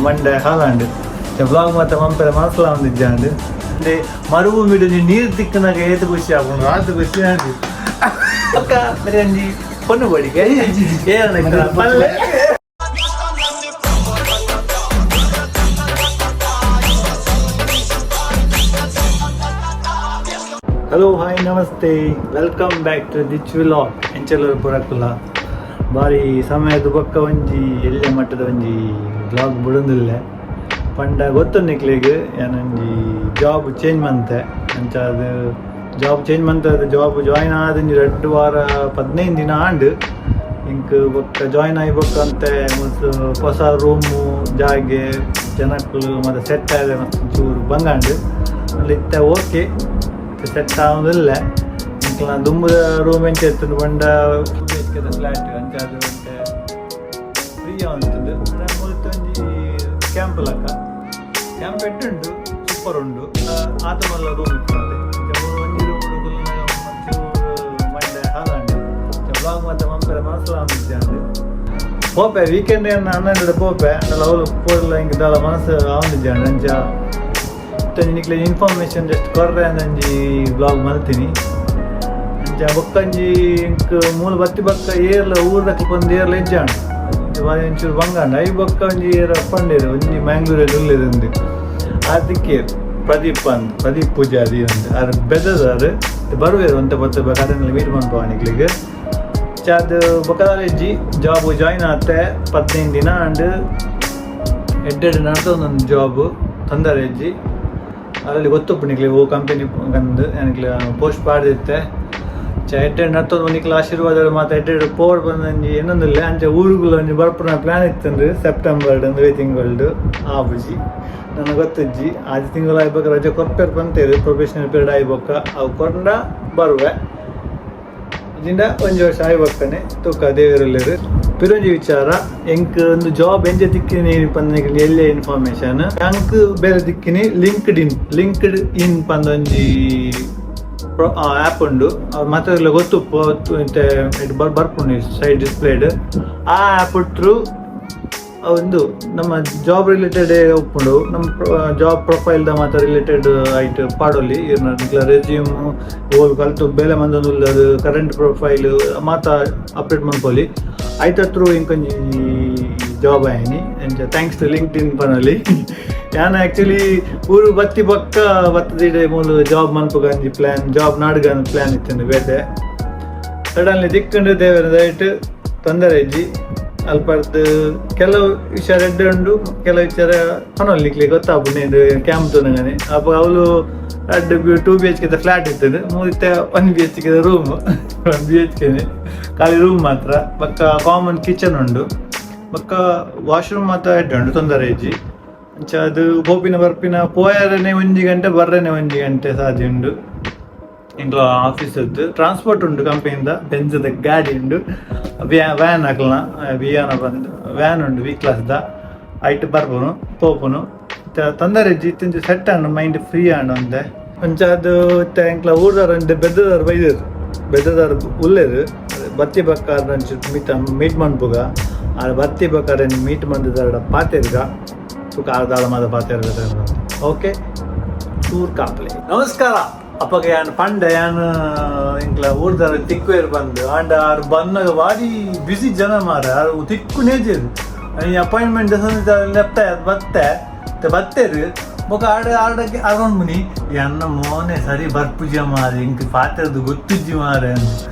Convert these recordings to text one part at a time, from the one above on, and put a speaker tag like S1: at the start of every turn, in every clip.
S1: ಮಂಡೆ ಹಾಲಾಂಡ್ ಬ್ಲಾಗ್ ಮಾತ ಮಂಪೆರೆ ಮನಸ್ಲ ಒಂದಿಜ್ಜಾಂಡ್ ಮರುಭೂಮಿಡ್ ನೀರು ತಿಕ್ಕನಾಗ ಏತ್ ಖುಷಿ ಆಪುಂಡು ಆತ್ ಖುಷಿ ಆಂಡ್ ಅಕ್ಕ ಒಂಜಿ ಪೊಣ್ಣು ಬಡಿಗೆ ಏನ ಪಲ್ಲೆ. Hello, hi, namaste, welcome back to ditch vlog. ಎಂಚಲೂರು ಪುರಕುಲ ಬಾರಿ ಸಮಯದ ಬೊಕ್ಕ ಒಂಜಿ ಎಲ್ಯ ಮಟ್ಟದ ಒಂಜಿ ವ್ಲಾಗ್ ಬುಡೊಂದಿಲ್ಲ ಪಂಡ ಗೊತ್ತು ನಿಕ್ಲೆಗ್ ಯಾನೊಂಜಿ ಜಾಬ್ ಚೇಂಜ್ ಮಂತೆ. ಅಂಚ ಅದು ಜಾಬ್ ಚೇಂಜ್ ಮಂತೆ, ಅದು ಜಾಬ್ ಜಾಯಿನ್ ಆದ ಒಂಜಿ 2 ವಾರ 15 ದಿನ ಆಂಡ್. ಇಂಕ್ ಬೊಕ್ಕ ಜಾಯಿನ್ ಆಯಿ ಬೊಕ್ಕ ಅಂತೆ ಮತ್ತು ಹೊಸ ರೂಮು, ಜಾಗೆ, ಜನಕ್ಕುಲು ಮತ್ತೆ ಸೆಟ್ ಆದ ಮಸ್ತ್ ಚೂರು ಬಂಗಾಂಡ್. ಅಲ್ಲಿ ಇತ್ತೆ ಓಕೆ, ಸೆಟ್ ಆವೊಂದಿಲ್ಲ. ಎಂಕ್ಲ ದುಂಬುದ ರೂಮ್ ಎಂಚ ಇತ್ತುಂಡು ಪಂಡ 2 BHK flat. ಅಂಚ ಅದು ಒಂತೆ ಫ್ರೀ ಆವಂತುಂಡು. ಮುಲ್ತ ಒಂಜಿ ಕ್ಯಾಂಪ್ ಲಕ್ಕ, ಕ್ಯಾಂಪ್ ಬೆಡ್ ಉಂಡು, ಸೂಪರ್ ಉಂಡು. ಆತ ಮಲ್ಲ ರೂಮ್ ಇತ್ತು. ಮತ್ತೆ ಒಂಜಿ ರೂಮ್ ಒಂಚೂರು ಮಂಡೆ ಹಾಲಾಂಡ್. ಬ್ಲಾಗ್ ಮಾತ ಮಂಪೆರೆ ಮನಸ್ಲ ಆವೊಂದಿಜ್ಜಾಂಡ್. ಪೋಪೆ ವೀಕೆಂಡ್ ಏನ್ ಅಣ್ಣಂಡ ಪೋಪೆ ಅಂಡಲ ಅವ್ಲು ಪೋರ್ಲ ಇಂಕ್ ದಾಲ ಮನಸ್ಸು ಆವೊಂದಿಜ್ಜಾಂಡ್. ಅಂಚ ನಿಕ್ಲೆ ಇನ್ಫಾರ್ಮೇಶನ್ ಜಸ್ಟ್ ಕೊರ್ರೆ ಅಂದಂಜಿ ಬ್ಲಾಗ್ ಮಲ್ತೀನಿ. ಅಂಚ ಬೊಕ್ಕಂಜಿ ಇಂಕ್ ಮೂಲು ಬತ್ತಿ ಬೊಕ್ಕ ಏರ್ಲ ಊರ್ದಕ್ಲು ಪಂದ್ ಏರ್ಲ ಇಜ್ಜಾಂಡ್. ಬಾರಿ ಒಂಚೂರು ಬಂಗಾಂಡ್. I ಬೊಕ್ಕ ಒಂಜಿ ಏರ್ ಪಂಡೇರು ಒಂಜಿ ಮ್ಯಾಂಗ್ಳೂರಲ್ಲಿ ಉಲ್ಲೆರ್ ಅದಕ್ಕೆ ಪ್ರದೀಪ್ ಅಂದ್, ಪ್ರದೀಪ್ ಪೂಜಾರಿ ಅಂದ್. ಆರ್ ಬೆದದಾರ್ ಬರುವೇರು ಒಂತೆ ಬತ್ತೆ ಕಡೆನಲ್ಲಿ ಮೀಟ್ ಮನ್ಪವ ನಿಕ್ಲೆಗ್. ಚಾದ್ ಬೊಕ್ಕದಾಲೇಜಿ ಜಾಬ್ ಜಾಯಿನ್ ಆತೆ 15 ದಿನ ಅಂಡ್. ಎಡ್ಡೆಡ್ ನಡ್ತೊಂದೊಂದು ಜಾಬ್, ತೊಂದರೆ ಇಜ್ಜಿ. ಅದರಲ್ಲಿ ಗೊತ್ತುಪ್ಪು ನಿಕ್ಲೆ ಓ ಕಂಪೆನಿ ಕಂದು ನಿಕ್ಲೆ ಪೋಸ್ಟ್ ಪಾಡ್ದಿತ್ತೆ. ಚ ಎಡ್ಡೆಡ್ ನಡ್ತೊಂದು. ನಿಕ್ಲೆ ಆಶೀರ್ವಾದ ಮಾತ ಎಡ್ಡೆಡ್ ಪೋಡ್ ಬಂದಂಜಿ ಏನೊಂದಿಲ್ಲ. ಅಂಚ ಊರುಗುಲ ಒಂಜಿ ಬರ್ಪುನ ಪ್ಲಾನ್ ಇತ್ತಂದು ಸೆಪ್ಟೆಂಬರ್ ಒಂದುವೇ ತಿಂಗಳ್ಡು. ಆಬುಜಿ, ನನಗೆ ಗೊತ್ತಿಜ್ಜಿ. ಆಜಿ ತಿಂಗಳು ಆಯ್ಬೊಕ್ಕ ರಜೆ ಕೊರ್ಪೇರು ಪಂತೇರು, ಪ್ರೊಬೇಷನರಿ ಪೀರಿಯಡ್ ಆಯ್ಬೊಕ್ಕ. ಅವು ಕೊಂಡ ಬರುವೆ ಇಜಿಂಡ ಒಂಜಿ ವರ್ಷ ಆಯ್ಬೊಕ್ಕನೆ ತೂಕ, ದೇವರುಲ್ಲೆರ್. ಪಿರೊಂಜಿ ವಿಚಾರ, ಎಂಕ್ ಒಂದು ಜಾಬ್ ಎಂಚ ತಿಕ್ಕಿನಿ ಪಂದ್ ಎಲ್ಲೆ ಇನ್ಫಾರ್ಮೇಶನ್. ಎಂಕ್ ಬೇರೆ ತಿಕ್ಕಿನಿ linked in. Linked ಇನ್ ಪಂದೊಂಜಿ ಆ್ಯಪ್ ಉಂಡು, ಮಾತೆರ್ಲ ಗೊತ್ತುಪ್ಪು. ಬರ್ಪುಂಡು ಸೈಡ್ ಡಿಸ್ಪ್ಲೇಡ್. ಆ ಆ್ಯಪ್ ಥ್ರೂ ಒಂದು ನಮ್ಮ ಜಾಬ್ ರಿಲೇಟೆಡ್ ಉಪ್ಪುಂಡು. ನಮ್ಮ ಜಾಬ್ ಪ್ರೊಫೈಲ್ದ ಮಾತ ರಿಲೇಟೆಡ್ ಐಟ್ ಪಾಡೊಲಿ. ಇರ್ನ ನಿಕ್ಲ ರೆಸ್ಯೂಮ್, ಓಲ್ ಕಲ್ತು ಬೇಲೆ ಮಂದೊಂದು ಅದು ಕರೆಂಟ್ ಪ್ರೊಫೈಲ್ ಮಾತ ಅಪ್ಡೇಟ್ ಮನ್ಪೊಲಿ. ಐತ ಥ್ರೂ ಇಂಕೊಂಜಿ ಜಾಬ್ ಆಯ್ನಿ. ಅಂಚ thanks to linked ಇನ್ ಪನೊಲಿ. ಯಾನ್ ಆಕ್ಚುಲಿ ಊರು ಬತ್ತಿ ಬೊಕ್ಕ ಬತ್ತದಿಡೆ ಮೂಲು ಜಾಬ್ ಮನ್ಪುಗಂಜಿ ಪ್ಲಾನ್, ಜಾಬ್ ನಾಡ್ಗನ್ ಪ್ಲಾನ್ ಇತ್ತು ಬೇತೆ. ಸಡನ್ಲಿ ದಿಕ್ಕಂಡು, ದೇವರ ದಯಟ್ಟು ತೊಂದರೆ ಇಜ್ಜಿ. ಅಲ್ಪರ್ದು ಕೆಲವು ವಿಚಾರ ಎಡ್ಡೆ ಉಂಡು, ಕೆಲವು ವಿಚಾರ ಪನೊಲಿ. ಗೊತ್ತಾಪುಂಡು ಕ್ಯಾಂಪ್ ತೂನಗನೆ. ಅಪ್ಪ ಅವಳು ರಡ್ಡ್ 2 BHK flat ಇತ್ತದು, ಮೂರಿತ್ತೆ 1 BHK room. 1 BHK ಖಾಲಿ ರೂಮ್ ಮಾತ್ರ. ಬೊಕ್ಕ ಕಾಮನ್ ಕಿಚನ್ ಉಂಡು, ಬೊಕ್ಕ ವಾಶ್ರೂಮ್ ಮಾತ್ರ ಎಡ್ಡೆ ಉಂಡು, ತೊಂದರೆ ಇಜ್ಜಿ. ಅಂಚ ಅದು ಪೋಪಿನ ಬರ್ಪಿನ, ಪೋಯರನೆ 1 ಗಂಟೆ, ಬರ್ರನೆ 1 ಗಂಟೆ ಸಾದಿ ಉಂಡು. ಇಂಕ್ಲ ಆಫೀಸ್ ಟ್ರಾನ್ಸ್ಪೋರ್ಟ್ ಉಂಡು, ಕಂಪನಿಯಿಂದ ಬೆಂಜದ ಗಾಡಿ ಉಂಡು, ವ್ಯಾನ್ ಹಾಕ್ಲನ ವಿಯಾನ ಬಂದು ವ್ಯಾನ್ ಉಂಡು, ವಿ ಕ್ಲಾಸ್ದ. ಐಟ್ ಬರ್ಪುನು ಪೋಪುನು, ತೊಂದರೆ ಇಜ್ಜಿ. ಇತ್ತಿಂಚ ಸೆಟ್ ಆಂಡ್, ಮೈಂಡ್ ಫ್ರೀ ಆಂಡ್ ಒಂತೆ. ಒಂಚ ಅದು ಇತ್ತೆ ಎಂಕ್ಲ ಊರ್ದಾರ ಒಂತೆ ಬೆದ್ದದಾರ್ ಬೈದೆರ್, ಬೆದ್ದದಾರ್ ಉಲ್ಲೆರ್. ಬತ್ತಿ ಬಕ್ಕ ಒಂಚೂರು ಮೀಟ್ ಮೀಟ್ ಮನ್ಪುಗ. ಆರ್ ಬತ್ತಿ ಬಕ್ಕಾರ ಮೀಟ್ ಮಂದಿದಾರ ಪಾತೆರ್ಗ ತುಕ ಆರ್ದಾಳ ಮಾದ ಪಾತೆರ್ಗ. ಓಕೆ, ಚೂರ್ ಕಾಪ್ಲೆ. ನಮಸ್ಕಾರ. ಅಪ್ಪಗ ಯಾನ್ ಪಂಡ ಯಾನ್ ಇಂಕ್ಲ ಊರ್ದಾರ ತಿಕ್ವೇರ್ ಬಂದು ಆಂಡ ಆರ್ ಬನ್ನಗ ಬಾರಿ ಬಿಸಿ ಜನ ಮಾರ. ಆರ್ ತಿಕ್ಕು ನೇಜರು. ಈ ಅಪಾಯಿಂಟ್ಮೆಂಟ್ ಲೆಪ್ತ ಬತ್ತೆ ಬತ್ತೇರು. ಬೊಕ ಆಡ ಆಡಕ್ಕೆ ಅರೌಂಡ್ ಮುನಿ ಎನ್ನ ಮೋನೆ ಸರಿ ಬರ್ಪುಜ ಮಾರೆ, ಇಂಕ್ ಪಾತೆರ್ದು ಗೊತ್ತಿಜ್ಜಿ ಮಾರೆ.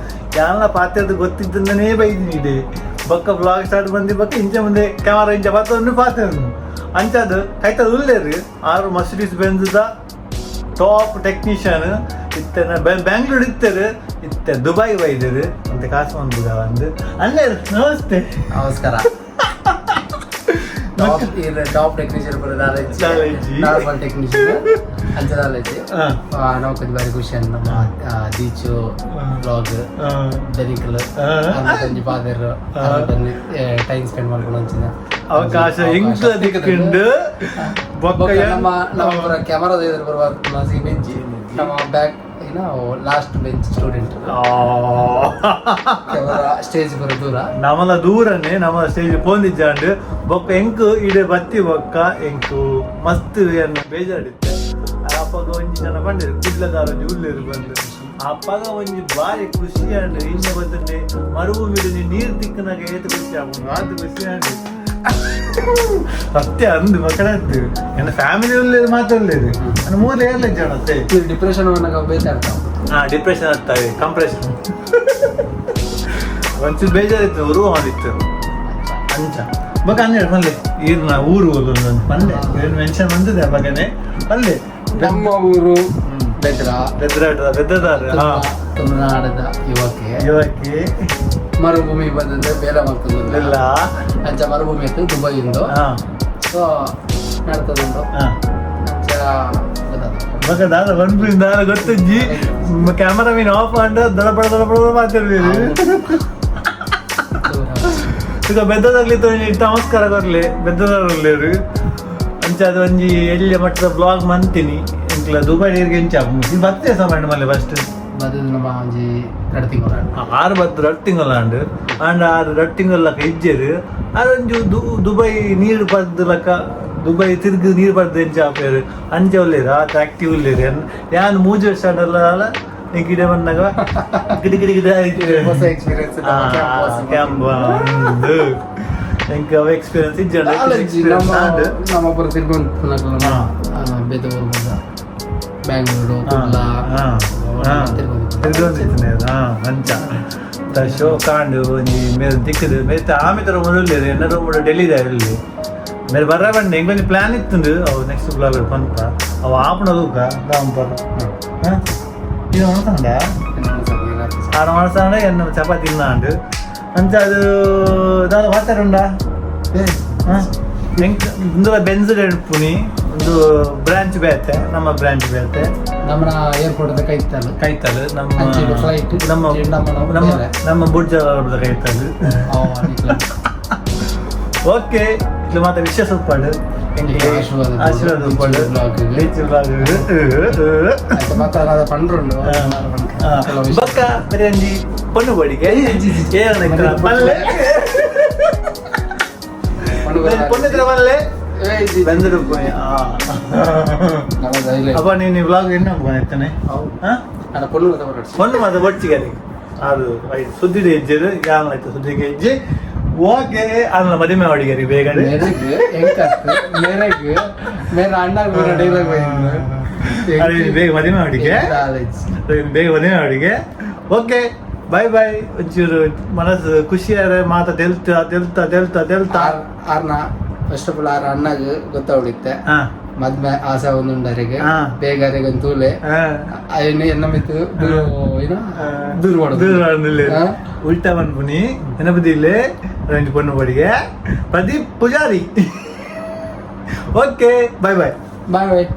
S1: ಯಾನ್ಲ ಪಾತೆರ್ದು ಗೊತ್ತಿದ್ದನೇ ಬೈದಿನಿ ಇಡೆ. ಬೊಕ್ಕ ಬ್ಲಾಗ್ ಸ್ಟಾರ್ಟ್ ಬಂದಿ ಬೊಕ್ಕ ಇಂಚ ಮುಂದೆ ಕ್ಯಾಮರಾ ಇಂಚ ಬತ್ತೊಂದು ಪಾತೆರ್ನು. ಅಂಚದು ಕೈತದ ಉಲ್ಲೇರು. ಆರು ಮರ್ಸಿಡೀಸ್ ಬೆಂಜದ ಟಾಪ್ ಟೆಕ್ನಿಷಿಯನ್. ಇತ್ತೆ ಬ್ಯಾಂಗ್ಳೂರ್ ಇತ್ತರು, ಇತ್ತೆ ದುಬೈ ಬೈದರು ಅಂತ ಕಾಸು ಬಂದು ಒಂದು ಅಲ್ಲೇ. ನಮಸ್ತೆ.
S2: ನಮಸ್ಕಾರ. ಟಾಪ್ ಟಾಪ್ ಟೆಕ್ನಿಷಿಯನ್ ಪೂರ knowledge.
S1: Knowledge.
S2: Normal technician ಅಂಚ ನಾಲೆಜ್. ನಾವು ಕೊಂಚ ಬಾರಿ ಖುಷಿ ನಮ್ಮ ದೀಚು ಬ್ಲಾಗ್ ದನಿಕಲ್ ಒಂಜಿ father time spend ಮಾಡ್ಕೊಂಡು ಅಂಚಿನ
S1: ಅವಕಾಶ ಎಂಕ್ಲ ದಿಕ್ಕಿಂಡು ಬೊಕ್ಕ
S2: ಬೊಕ್ಕ ನಮ್ಮ ನಮ್ಮ ಪೂರ ಕ್ಯಾಮರಾದ ಎದುರು ಬರುವ ಸೀನ್ ಇಜ್ಜಿ. ನಮ್ಮ ಬ್ಯಾಕ್ ಏನೋ ಲಾಸ್ಟ್ ಬೆಂಚ್ ಸ್ಟೂಡೆಂಟ್. ಸ್ಟೇಜ್ ಬರೋ ದೂರ.
S1: ನಮಲ ದೂರನೇ ನಮ್ಮ ಸ್ಟೇಜ್ ಪೋಂದಿಜ್ಜಾಂಡ್. ಬೊಕ್ಕ ಎಂಕ್ ಇಡೆ ಬತ್ತಿ ಬೊಕ್ಕ ಎಂಕು ಮಸ್ತ್ ಎನ್ನ ಬೇಜಾರಿತ್ತೆ. ಅಪ್ಪಗ ಒಂಜಿ ಜನ ಬಂದಿರು, ಕುಡ್ಲದಾರ ಒಂಜಿ ಉಲ್ಲೇರು ಬಂದು. ಅಪ್ಪಗ ಒಂಜಿ ಬಾರಿ ಖುಷಿ ಅಂಡ್. ಇಂಚ ಗೊತ್ತುಂಡೆ, ಮರುಭೂಮಿಡು ನೀರು ತಿಕ್ಕನಾಗ ಏತು ಖುಷಿ ಆಪುಂಡು, ಆತು ಖುಷಿ ಅಂಡ್. ಸತ್ಯ ಅಂದು ಮಕ್ಕಳದ್ದು ಎನ್ನ ಫ್ಯಾಮಿಲಿ ಉಲ್ಲೇರು ಮಾತ್ರ ಉಲ್ಲೇರು. ನನ್ನ ಮೂಲೆ ಏರ್ಲ ಜನ.
S2: ಡಿಪ್ರೆಷನ್ ಬೇಜಾರ್ತಾವ.
S1: ಹಾ, ಡಿಪ್ರೆಷನ್ ಆಗ್ತವೆ, ಕಂಪ್ರೆಷನ್. ಒಂಚೂರು ಬೇಜಾರಿತ್ತು, ಉರು ಮಾಡಿತ್ತು ಅಂಚ. ಬಗ 12 ಮಲ್ಲೆ ಈರ್ನ ಊರು ಒಂದು ಪಲ್ಲೆ ಏನು ಮೆನ್ಷನ್ ಬಂದಿದೆ ಮಗನೇ ಪಲ್ಲೆ.
S2: ನಮ್ಮ ಊರು ಬೆದ್ರ.
S1: ಬೆದ್ರ, ಬೆದ್ದದಾರ. ಹಾ.
S2: ತುಳುನಾಡದ ಯುವಕೆ.
S1: ಇವಕ್ಕೆ.
S2: ಮರುಭೂಮಿ ಬಂದಂದ್ರೆ ಬೇರೆ ಮಾಡ್ತದಿಲ್ಲ.
S1: ಇಲ್ಲ.
S2: ಅಂಚ ಮರುಭೂಮಿ ಇತ್ತು ದುಬೈ ಇಂದು. ಸೊ ನಡ್ತದುಂಡು. ಅಂಚ ಗೊತ್ತಾದ.
S1: ಮಗ ದಾದ ಬಂದ್ಬಿಡಿ ದಾದ ಗೊತ್ತಜ್ಜಿ. ಕ್ಯಾಮರಾ ಮೀನ್ ಆಫ್ ಅಂಡ ದಡಬಡ ದಡಬಡ ಮಾತಾಡ್ತೀರಿ. ಈಗ ಬೆದ್ದದಾಗ್ಲಿ ನಮಸ್ಕಾರ ಬರ್ಲಿ ಬೆದ್ದದಾಗಲಿ. ಅಂಚ ಅದು ಒಂಜಿ ಎಳ್ಯ ಮಟ್ಟದ ಬ್ಲಾಗ್ ಮಂತೀನಿ. ಎಂಕ್ಲ ದುಬೈ ನೀರಿಗೆ ಎಂಚ ಬತ್ತೆ ಸಮಯ ಮಲ್ಲೆ ಫಸ್ಟ್.
S2: ಬದಲು ನಮ್ಮ ಒಂಜಿ ರಡ್ಡು ತಿಂಗಳು.
S1: ಆರು ಬತ್ತು 2 ತಿಂಗಳ ಅಂಡ್ ಅಂಡ್ ಆರು 2 ತಿಂಗಳ ಲಕ್ಕ ಇಜ್ಜೆರು. ಆರು ಒಂಜಿ ದುಬೈ ನೀರು ಪರ್ದು ಲಕ್ಕ, ದುಬೈ ತಿರ್ಗು ನೀರು ಪರ್ದು ಎಂಚ ಆಪೇರು ಅಂಚ ಉಲ್ಲೇರು, ಆತ ಆಕ್ಟಿವ್ ಉಲ್ಲೇರು. ಯಾನ್ 3 ವರ್ಷ ಆಂಡಲ ನೀ ಗಿಡ ಬಂದಾಗ ಗಿಡ ಗಿಡ ಗಿಡ.
S2: ಹೊಸ ಎಕ್ಸ್ಪೀರಿಯನ್ಸ್.
S1: ಕ್ಯಾಂಪ್ ಎಂಕ್ ಅವ ಎಕ್ಸ್ಪೀರಿಯನ್ಸ್ ಇಜ್ಜಂಡ.
S2: ನಮ್ಮ ನಮ್ಮ ಪುರ ತಿರ್ಗೊಂಡು ಬೇತೆ ಊರು ಬಂದ, ಬ್ಯಾಂಗ್ಳೂರು, ಕುಡ್ಲ ತಿರ್ಗೊಂಡು.
S1: ಅಂಚ ಶೋ ಕಾಂಡು ಒಂಜಿ ಮೇಲ್ ದಿಕ್ಕದು ಮೇತ್ ಆಮೆ ತರ ಮುರುಲ್ಲೇರು. ಎನ್ನ ರೂಮ್ ಡೆಲ್ಲಿದ ಇಲ್ಲಿ ಮೇರೆ ಬರ್ರ ಬಂಡೆ. ಎಂಕೊಂಜಿ ಪ್ಲಾನ್ ಇತ್ತುಂಡು, ಅವು ನೆಕ್ಸ್ಟ್ ಬ್ಲಾಗ್ ಪನ್ಪ. ಅವು ಆಪುಣ ತೂಕ ದಾಮ ಪರ. ಇದು ಮನಸಂಡ ಆರು ಮನಸಂಡ ಎನ್ನ ಚಪಾತಿ ತಿನ್ನಾಂಡು. ಅಂಚ ಅದು ದಾದ ಮಾತಾಡುಂಡ ಎಂಕ್ ಇಂದುಲ ಬೆಂಜ್ ಪುನಿ ಒಂದು ಬ್ರಾಂಚ್ ಬೇತೆ, ನಮ್ಮ ಬ್ರಾಂಚ್ ಬೇತೆ.
S2: ನಮ್ಮ ಏರ್ಪೋರ್ಟ್ ಕೈತಲ್.
S1: ಕೈತಲ್ ನಮ್ಮ
S2: ಅಂಚಿನ flight,
S1: ನಮ್ಮ
S2: ನಮ್ಮ
S1: ನಮ್ಮ
S2: ಬೇರೆ.
S1: ನಮ್ಮ ಬುಡ್ಜ ಕೈತಲ್. ಓಕೆ, ಇట్లా ಮಾತ ವಿಶೇಷ ಉಪ್ಪಾಡು.
S2: ಎಂಕ್ಲೆ ಆಶೀರ್ವಾದ.
S1: ಆಶೀರ್ವಾದ ಉಪ್ಪಾಡು.
S2: Beach vlog ಗೆ.
S1: Beach vlog.
S2: ಆಯ್ತು, ಮತ್ತೆ ಅದಾದ ಪಂಡ್ರುಂಡು. ಕೆಲವು ವಿಷಯ.
S1: ಬೊಕ್ಕ ಬೇರೆ ಒಂಜಿ ಪೊಣ್ಣು ಬಡಿಗೆ ಏನ ಪಲ್ಲೆ.
S2: ಪಣ್ಣು ಬರ-
S1: ಪೊಣ್ಣು ಇದ್ರೆ ಪಲ್ಲೆ
S2: ಏ, ಜಿ, ಜಿ.
S1: ಬಂದರು.
S2: ನಮ್ಮ ಧೈರ್ಯ.
S1: ಅಪ್ಪ, ನೀನು ವ್ಲಾಗ್ ಎನ್ನ ಎತ್ತನೆ?
S2: ಹೌದು.
S1: ಹಾ.
S2: ಅಲ್ಲ, ಪೊಣ್ಣು ಮಾತ್ರ ಹೊರಡ್ಸಿ.
S1: ಪೊಣ್ಣು ಮಾತ ಬೊಡ್ಚಿಗಲಿ ಅದು ಐದು ಸುದ್ದಿದ ಹೆಜ್ಜೆ ಯಾನ್ ಆಯ್ತು ಸುದ್ದಿಗೆ ಹೆಜ್ಜೆ. ಓಕೆ, ಅಲ್ಲ ಮದುವೆ ಮಾಡಿಗರಿ ಬೇಗನೆ.
S2: ಮೇರೆಗ್ ಹೆಂಗ್ ಮೇರೆಗ್ ಮೇರೆ ಅಣ್ಣ ಬರೋ ಡೈಲಾಗ್.
S1: ಅದೇ ಬೇಗ ಮದುವೆ ಮಾಡಿಗೆ, ಬೇಗ ಮದುವೆ ಮಾಡಿಗೆ. Okay, boy boy. ಒಂಚೂರು ಮನಸ್ಸು ಖುಷಿಯಾರೆ ಮಾತ ತೆಲ್ತ ತೆಲ್ತ ತೆಲ್ತ ತೆಲ್ತ.
S2: ಆರ್ನ ಫಸ್ಟ್ ಆಫ್ ಆಲ್ ಆರ್ ಅಣ್ಣಗ್ ಗೊತ್ತಾಗ್ಬಿಡುತ್ತೆ. ಮದ್ವೆ ಆಸೆ ಒಂದುಂಡರಿಗೆ. ಬೇಗ ಅರೆಗ್ ಒಂದು ತೂಲೆ. ಅಯ್ಯನ ಎನ್ನ ಮಿತ್ತು ದೂರ ಏನೋ ದೂರ ಮಾಡೋದು.
S1: ದೂರ ಮಾಡೋದಿಲ್ಲ.
S2: ಹಾ?
S1: ಉಲ್ಟಾ ಪನ್ಪುನಿ ನೆನಪದಿಲ್ಲ. ರಂಜು ಪೊಣ್ಣು ಬಡಿಗೆ Pradeep Pujari. Okay, bye bye.
S2: Bye bye.